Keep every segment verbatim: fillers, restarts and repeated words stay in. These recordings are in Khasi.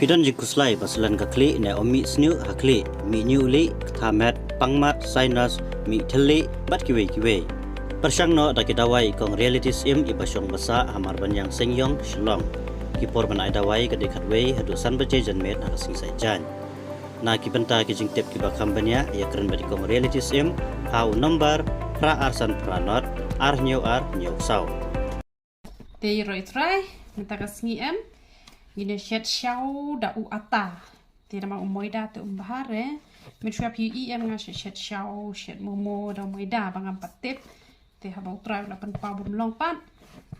Phi don jingkhuslai ba slen ka khlieh ne ym mih sniew ha khlieh, mih ñiuh lieh, ktha met, pang mat, sinus, mih thylliej bad kiwei kiwei? Pyrshang noh da ki dawai i kong Reality Syiem iba shong ba sah ha Marbaniang Seiñiong, Shillong. Ki por ban ai dawai ka dei khatwei haduh san baje janmiet ha ka sngi Saitjaiñ. Na ki bynta ki jingtip kiba kham bniah, ïakren bad i kong Reality Syiem ha u nombar phra ar san phra nod ar hynñiew ar hynñiew saw. Te ïaroh ïa trai, mynta ka sngi em, ngin ïa shet shaw da u ata. Te namar u moida te um bha re. Mynshuwa phi ïohi em, nga shet shet shaw, shet momo da u moida ba ngam pat tip. Te haba u trai u la pynpaw bym long pat,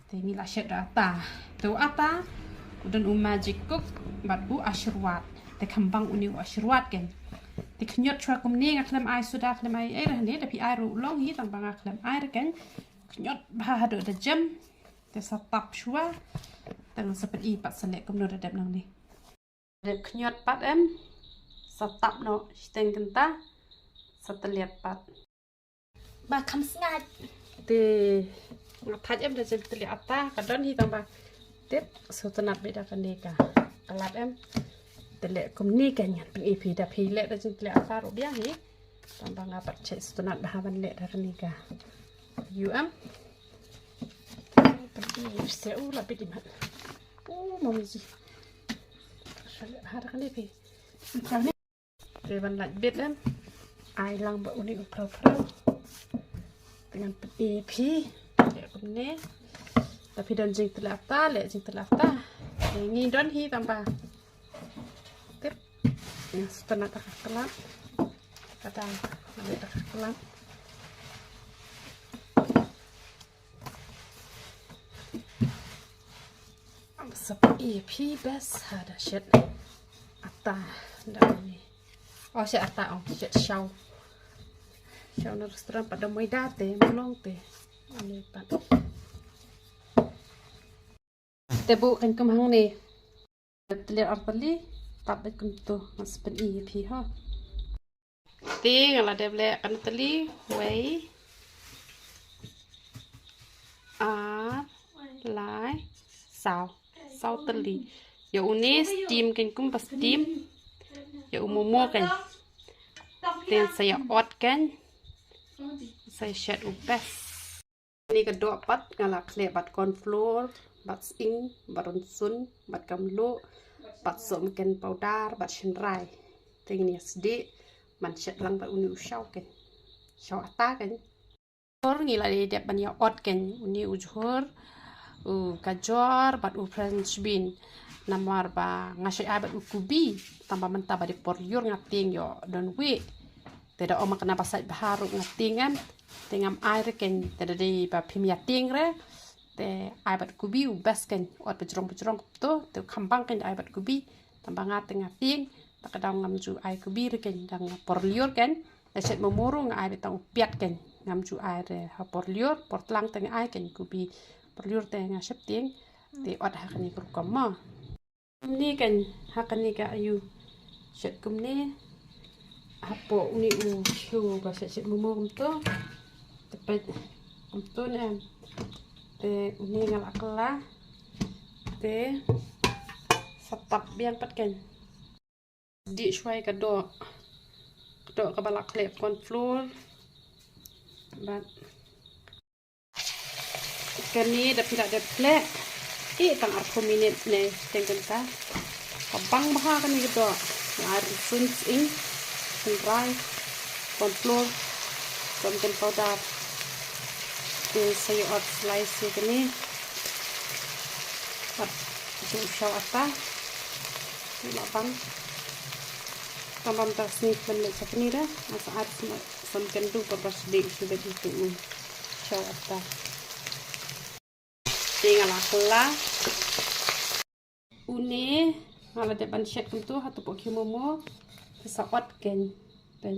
te ngi la shet da ata. Te u ata u don u Magic Coke bad u Ashirwad. Te kham bang une u Ashirwad kein. Te khñiot shuwa kumne, nga khlem ai soda, khlem ai ei re hangne, da phi ai ruh long hi, tang ba nga khlem ai re kein. Khñiot bha haduh da jem. Te sa tap shuwa. Te ngan sa pyni pat sa leh kumno da dep nangne. Dep khñiot pat em. Sa tap noh shiteng kynta. Sa tylliat pat. Ba kham sngaid. Te nga thait em da jingtylliat ata, ka don hi, tang ba tip sngewtynnat beit da kane ka, ka lad em. Te leh kumne kein, ngan pyni phi, da phi leh da jingtylliat ata ruh biang hi. Tang ba nga pat sngewtynnat bha ban leh da kane ka ïu em. Te pyni phi se u la bit imat. U mami ji. Sha leh bha da kane phi. Te ban lait bit em. Ai lang ba une u phraw phraw. Te ngan pyni phi. Leh kumne. Da phi don jingtylliat ata, leh jingtylliat ata. Te ngi don hi, tang ba tip. Ngan sngewtynnat da ka khlad. Ka dang da ka khlad. Sa pyni phi best ha da shet ata da une. Oh, shet ata, oh, shet shaw. Shaw na restaurant pat da moida te, ym long te. Une pat. Te buh kein kum hangne. Tylli ar tylli, tap beit kumto, ngan sa pyni ïa phi ho. Te nga la dep leh khyndai tylli, wei, ar, lai, saw. Saw tylli. Ïa une steam kein, kumba steam ïa u momo kein. Te sa ïa ot kein. Sa ïa shet u best. Kane ka doh pat nga la khleh bad corn flour, bad sying, bad rynsun, bad kamluh, bad sohmynken powder, bad shynrai. Te ngin ïa sdieh ban shet lang bad une u shaw kein. Shaw ata kein. Por ngi la dep ban ïa ot kein une u jhur, u gajor bad u French bean. Namar ba nga shait ai bad u kubi, tang ba mynta ba dei por lyiur nga tieng ïoh don wieh. Te da ong ma kane ba sait bha ruh nga tieng em. Te ngam ai re kein, te da dei ba phim ïa tieng re. Te ai bad kubi u best kein, ot bajrong bajrong kumto, te u kham bang kein da ai bad kubi. Tang ba nga te nga tieng, te ka daw ngam ju ai kubi re kein, dang por lyiur kein. Da shet momo ruh nga ai beit tang u piat kein, ngam ju ai re ha por lyiur, por tlang te nga ai kein kubi. Por lyiur te nga sheptieng, te ot ha kane ka rukom mo. Kumne kein, ha kane ka ïu shet kumne. Hapoh une u shu ba shet shet momo kumto. Te peit kumto ne em. Te une nga la kylla. Te sa tap biang pat kein. Sdieh shuwa ïa ka doh. Ka doh kaba la khleh corn flour. Bad kane da phi la dep khleh. Ïeh tang arphew minit ne teng kynta. Ka bang bha kane ka doh. Nga ai rynsun, sying, shynrai, corn flour, baking powder. Te sa ïa ot slice ïa kane. Bad ïa u shaw ata. Te la bang. Tang ba mynta ka sngi khlem leit sha kane re. Nga sa ai sohmynken dum bad ba sdieh shuh beit ïa u shaw ata. Te nga la kylla. Une nga la dep ban shet kumto hato poh ki momo. Te sa ot kein. Te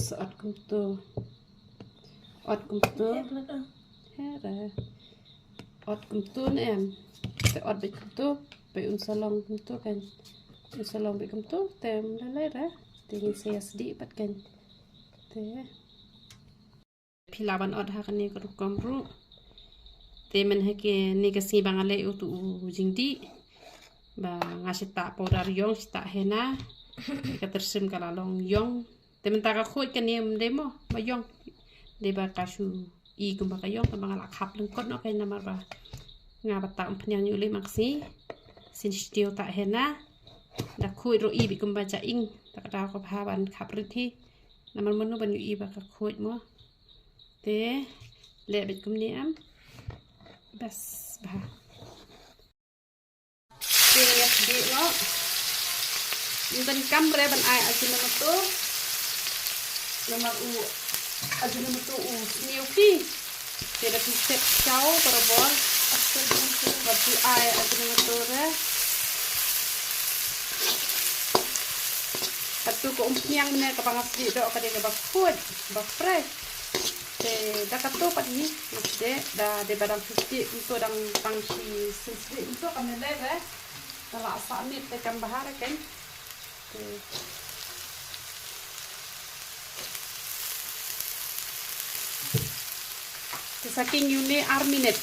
sa ot kumto. Ot kumto. Hera. Ot kumto ne em. Te ot beit kumto. Beit un sa long kumto kein. Un sa long beit kumto. Te em lei lei re. Te ngin sa ïa sdieh pat kein. Te phi lah ban ot ha kane ka rukom ruh. Te mynha kane ka sngi ba nga leh uto u jingdih. Ba nga shita powder ïong, shita henna. Ka tyrsim ka la long ïong. Te mynta ka khuid kane ym dei mo ba ïong. Dei ba ka shu i kumba ka ïong, te ba nga la khap lyngkot noh ka namar ba nga ba ta umphniang ïu lei ma ka sngi. Sien shu tiew ta henna. Da khuid ruh i beit kumba ja ing. Ta ka daw ka bha ban khap rit hi. Namar mano ban ïu i ba ka khuid mo. Te leh beit kumne em. Bas bha. Te ngi sdih noh. Ym donkam re ban ai Ajinomoto. Namar u Ajinomoto u sniew phi. Te da phi sep shaw barabor. Ba phi ai Ajinomoto re. Katu ka umphniang ne kaba nga sdih doh ka dei kaba khuid, ba fresh. Te da kato pat hi, nga sdih, da dei ba dang sdih, kumto dang tang shi sien sdih, kumto kam ne leh re. Da la sah miet te kam bha re ken. Te. Te sa king ïu ne ar minit.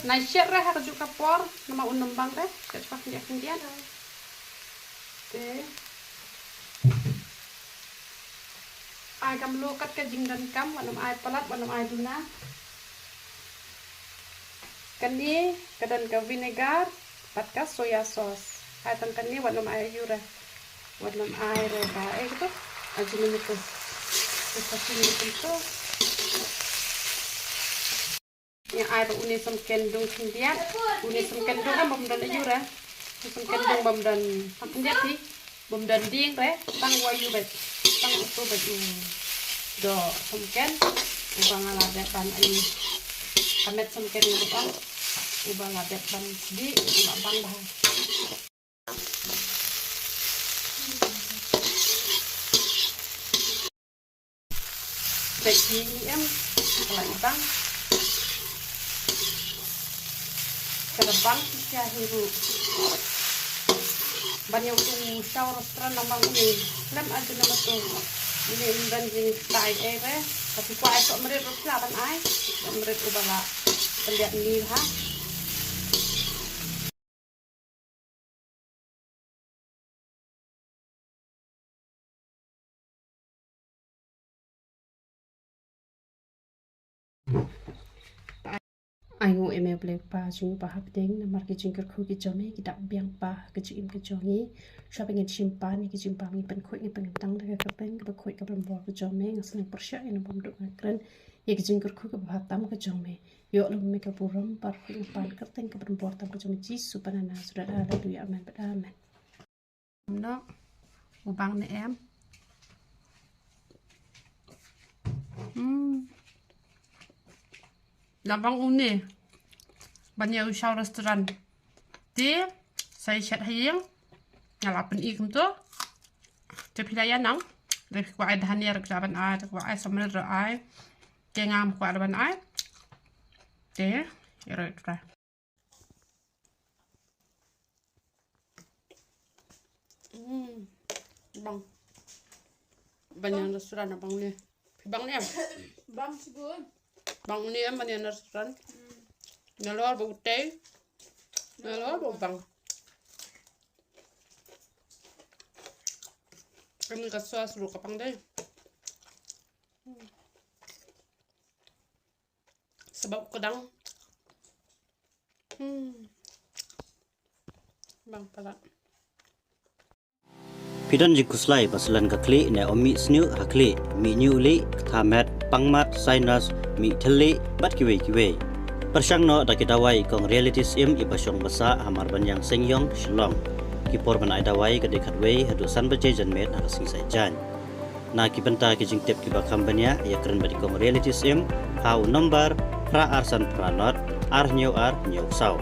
Nai shet re ha kajuh ka por, namar un ym bang re, shet shwa khyndiat khyndiat. Te. Ai ka mluh kat ka jingdonkam, wat nym ai palat, wat nym ai duna. Kane ka don ka vinegar bad ka soya sauce. Ai tang kane, wat nym ai ïu re. Wat nym ai re ba, eh, kito. Ajinomoto. Te sa king ïu kumto. Ngi ai ba une sumken dung khyndiat. Une sumken dung em bym don ïu re. Une sumken dung bym don khyndiat hi. Bym don dieng re. Tang wa ïu beit. Tang uto beit u. Doh sumken. Uba nga la dep ban ai. Ka met sumken nga dep ban. Uba la dep ban sdih. Uba bang bha. Bad ngi em ka la bang. Ka la bang ki sia hi ruh. Ban ïa u shaw restaurant na bang uni. Lem Ajinomoto. Uni ym don jingtai ei re. Ka phi kwah ai sohmrit ruh phi lah ban ai. Sohmrit uba la pyndiat ni ha. Ai nguh ïa me Blei Kpa jong ngi ba ha pdeng, namar ki jingkyrkhu ki jong me ki dap biang ba ha ka jingim ka jong ngi. Shuwa ba ngin shim pan ïa ki jingpang, ngi pynkhuid, ngi pynkyntang da ka kyrteng kaba khuid kaba donbor ka jong me. Nga sneng pyrshah ïa nong bym duh, nga kren ïa ki jingkyrkhu kaba bha tam ka jong me. Ïoh lem me ka burom, baroh ngi pan kyrteng kaba donbor tam ka jong me Jisu ba na Nasareth. Haleluya, amen bad amen. Noh, u bang ne em. Hmm. Na bang une ban ïa u shaw restaurant. Te sa ïa shet ha ïing. Nga la pyni kumto. Te phi la ïa nang. Te phi kwah ai dhania ruh phi lah ban ai, te kwah ai sohmrit ruh ai. Te ngam kwah ruh ban ai. Te ïa ruh try. Hmm. Bang. Ban ïa restaurant bang ne. Phi bang ne em? Bang sibun. Bang ne em ban ïa restaurant. Hmm. Nalor ba utei. Nalor ba bang. Kane ka sauce ruh ka pang dei. Hmm. Sabab ka dang. Hmm. Bang palat. Phi don jingkhuslai ba slen ka khlieh ne ym mih sniew ha khlieh, mih ñiuh lieh, ktha met, pang mat, sinus, mih thylliej bad kiwei kiwei. Pyrshang noh da ki dawai kong Reality Syiem iba shong ba sah ha Marbaniang Seingiong, Shillong. Ki por ban ai dawai ka dei khatwei haduh san baje janmiet ha ka sngi Saitjaiñ. Na ki bynta ki jingtip kiba kham bniah, ïakren bad i kong Reality Syiem ha u nombar phra ar san phra nod ar hynñiew ar hynñiew saw.